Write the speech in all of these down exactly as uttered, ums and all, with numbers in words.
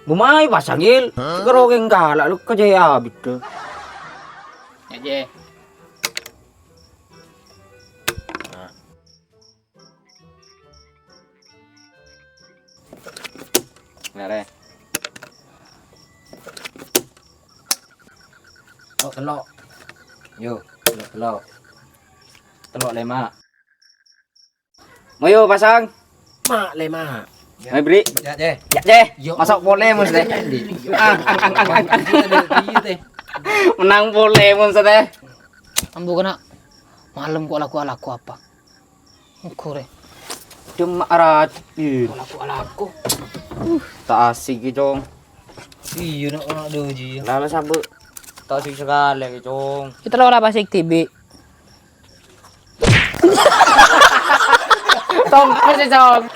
Bumai pasang, Il. Hah? Karo keng kala lu ka jaya abit. Ya, Je. Nah. Ngarè. Oh, tello'. Yo, tello', tello'. Tello' lèma'. Mayu pasang. Ma' lèma'. Ayo, beri. Ya, Jeh. Ya, Jeh. Yo. Masuk polè, Mus, teh. Yo. Ah, ang, ang, ang, ang, ang. Iya, teh. Menang polè, Mus, teh. Ambu kena. Malem kok lagu-lagu apa? Nggo rè. Demak racun. Kok lagu-lagu. Ta' asik, Cong. Iya, nak, nak, doji. Lah, lah, sabu. Ta' asik sakalè, Cong. Kita lo apa sih, T B? Tong, persis, Cong.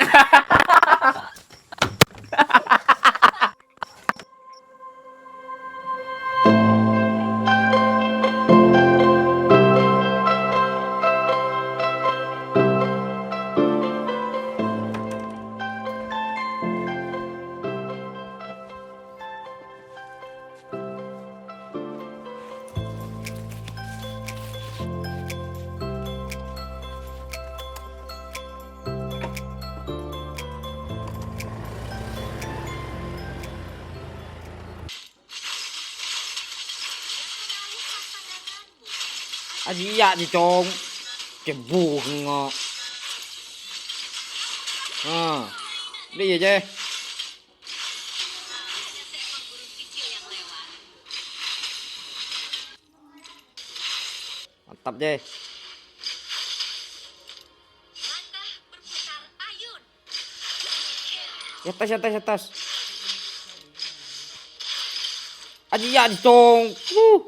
Ajiya, Cong. Cebu, ngo. Ah. Ini ya, Jeh. Mantap, Jeh. Di atas, di atas, di atas. Ajiya, Cong. Wuh.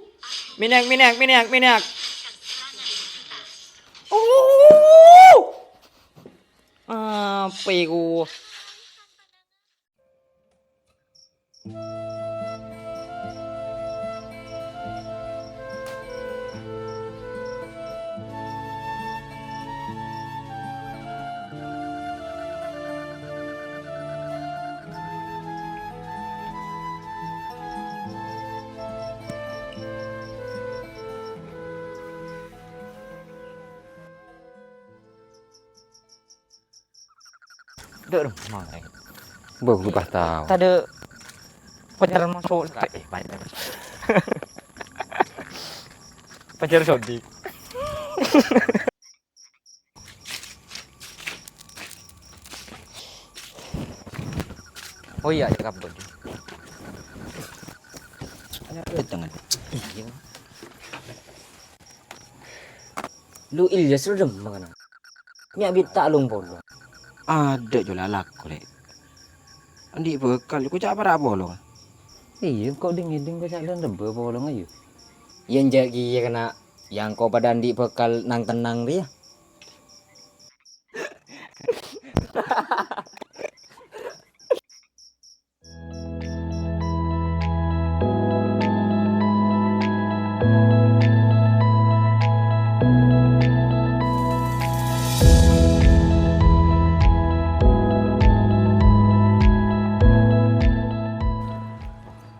Minyak, minyak, minyak, minyak. Uh. Apa itu? Dek, rumah, eh. Mbok, gue pas tahu. Tadi pacaran masuk. Eh, pacaran. Pacar Saudi. Oh iya, ya, kabur. Ada apa di tangan? Iya. Lu Ilyas, lu dem mangkana. Nya' bi' ta' long-polong. Adha' jhâ' la lako, Lè'. Andi' bhâkal, ko ca' para' polong. Iyâ, ko' dhing-ngèdhing ko ca' la rebba polong, ayo. Iyâ, enjâ' kèya, kana'. Yâ, engko' padâ andi' bhâkal nang-tennang rèya.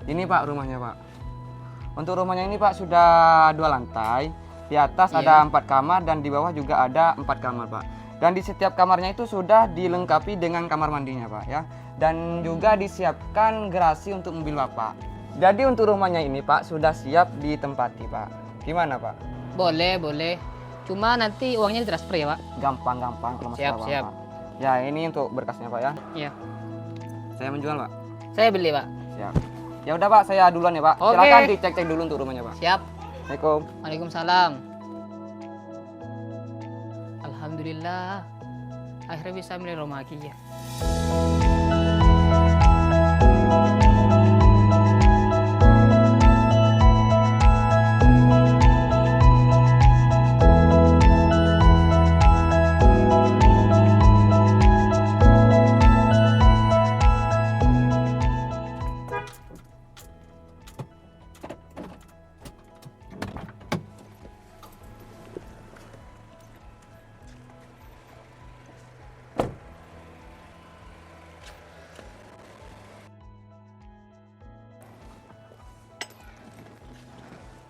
Ini, Pak, rumahnya, Pak. Untuk rumahnya ini, Pak, sudah dua lantai. Di atas ada empat kamar dan di bawah juga ada empat kamar, Pak. Dan di setiap kamarnya itu sudah dilengkapi dengan kamar mandinya, Pak, ya. Dan juga disiapkan garasi untuk mobil Bapak. Jadi untuk rumahnya ini, Pak, sudah siap ditempati, Pak. Gimana, Pak? Boleh, boleh. Cuma nanti uangnya ditransfer ya, Pak? Gampang, gampang kalau masalah uang, Pak. Siap, siap. Ya, ini untuk berkasnya, Pak, ya. Iya. Saya menjual, Pak. Saya beli, Pak. Siap. Ya udah, Pak, saya duluan ya, Pak. Oke. Silakan dicek-cek dulu untuk rumahnya, Pak. Siap. Assalamualaikum. Waalaikumsalam. Alhamdulillah. Akhirnya bisa milih rumah lagi ya.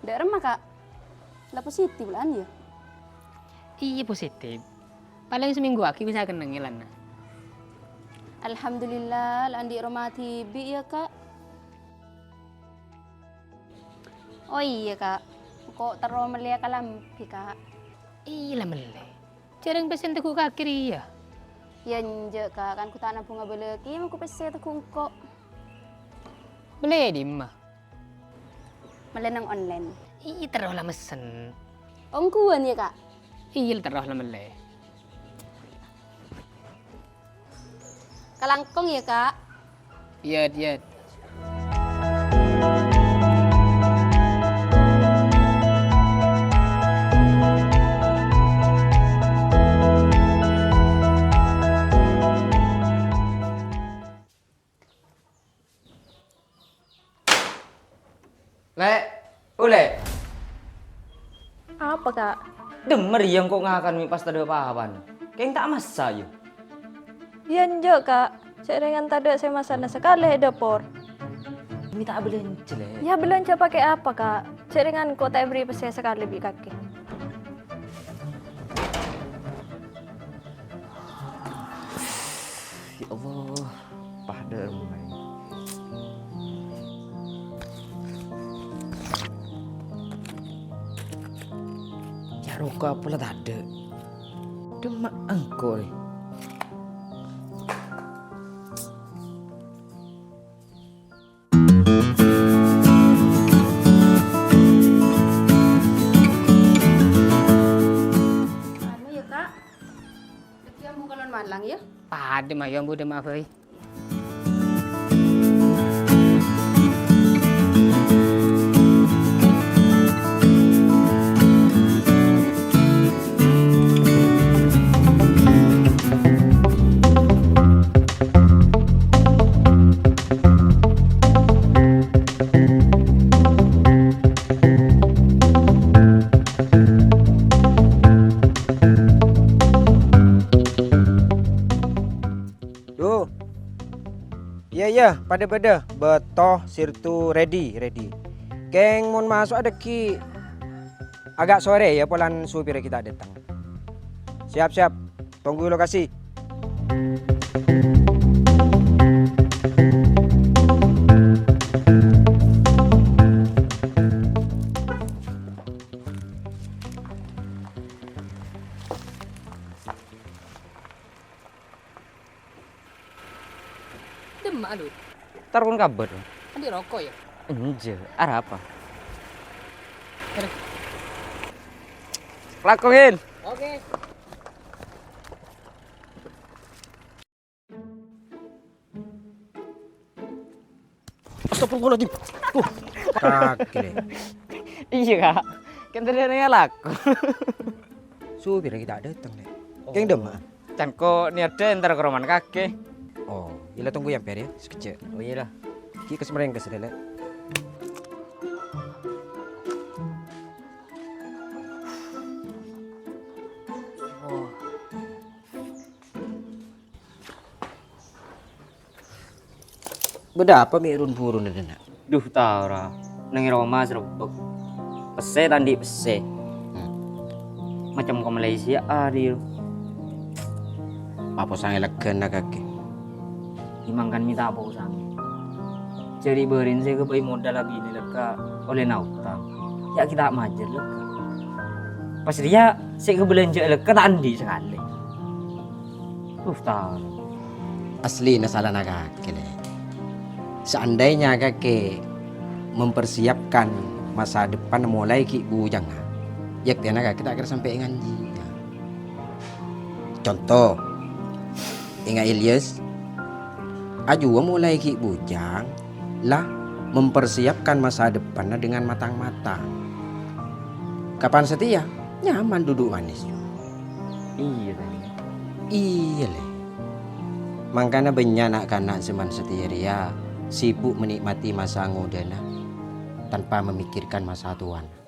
Dâ' remma, Ka'? La positif la'an, yâ? Iyâ, positif. Palèng samènggu aghi' bisa kennengngè la'anna. Alhamdulillah, la andi' roma dhibi', yâ, Ka'. Oh iyâ, Ka'. Engko' terro mellèya kalambhi, Ka'. Iyâ, la mellè. Jhârâng pèssèna teggu' kakè rèya. Yâ enjâ', Ka'. Kan ghu ta' nabung abâlâ kèya mongghu pèssè teggu' engko'. Mellè è dimma? Mellè neng online. Iyâ, terro la messen. Ongghuwân, yâ, Ka'? Iyâ, terro la mellè. Kalangkong, yâ, Ka'? Iyâ, iyâ. Lè', oh, Lè'. Apa, Ka'? Dâmma rèya engko' ngakan mè' pas tadâ' pa-apana. Kèng ta' massa, yâ? Yâ, enjâ', Ka'. Cè' rèngan tadâ' sè masana sakalè è dâpor. Mè' ta' abâlânjhâ, Lè'. Yâ, bâlânjhâ pakè apa, Ka'? Cè' rèngan engko' ta' èberri' pèssè sakalè bi' kakè. Ya Allah, padâ remma'è. Yâ, roko' apa la tadâ'. Dâmma engko' rè. Anu ya, Kak, lebbi ambu kalon malang ya. Padâ, mayu ambu dâ' ma'a bhâi. Duh. Iyâ, iyâ, padâ-padâ. Bâto, sirtu, ready, ready. Kèng mon maso'a dâggi' aga' sorè ya, polana supirra ghi' ta' dâteng. Siap, siap. Tonggu lokasi. Dâmma'a, Lut? Tarkon kabâr. Andi' roko', ya? Enjâ', arapa? Aduh. Lakohin. Oke. Astagfirullahaladzim. Tuh. Kakè, Lè'. Iyâ, Kak. Kan tadi ada yang laku. Supirra ghi' ta' dâteng, Lè'. Oh. Kèng dâmma'a? Can ko' niyadda entar ka romana kakè. Oh, iyâ la, tonggu ya, Pèr, ya, sakejjhâ'. Oh, iyâ la. Ghi' kas-marèngkas, Lè'. Oh. Bâdâ apa mè' run-burun è dâ'enna'? Duh, tao, ra. Neng è roma srebbek. Pèssè ta' andi' pèssè. Hmm. Macem ka Malaysia, adil. Paposangè lèghâna kakè. È mangkana mè' ta' posang. Jârèya bârina sè èghâbây modal abinè lèkka ollèna otang. Ya' ghi' ta' majâr lèkka. Pas rèya sè èkabâlânjhâ'â lèkka ta' andi' sakalè. Duh, tao. Asllina salana kakè, Lè'. Seandainya kakè mempersiapkan masa depan molaè ghi' bujangnga, yâ, tèna kakè ta' kèra sampè' nganjiyâ. Conto, ènga' Ilyas, ajuwâ molaè ghi' bujang, la mempersiapkan masa depanna dengan matang-matang. Kapan satèya, nyaman dudu' manès, Ju. Iyâ, Tang. Iyâ, Lè'. Mangkana bânnya' na'-kana' sè man satèya rèya sibuk menikmati masa ngodâna tanpa memikirkan masa towana.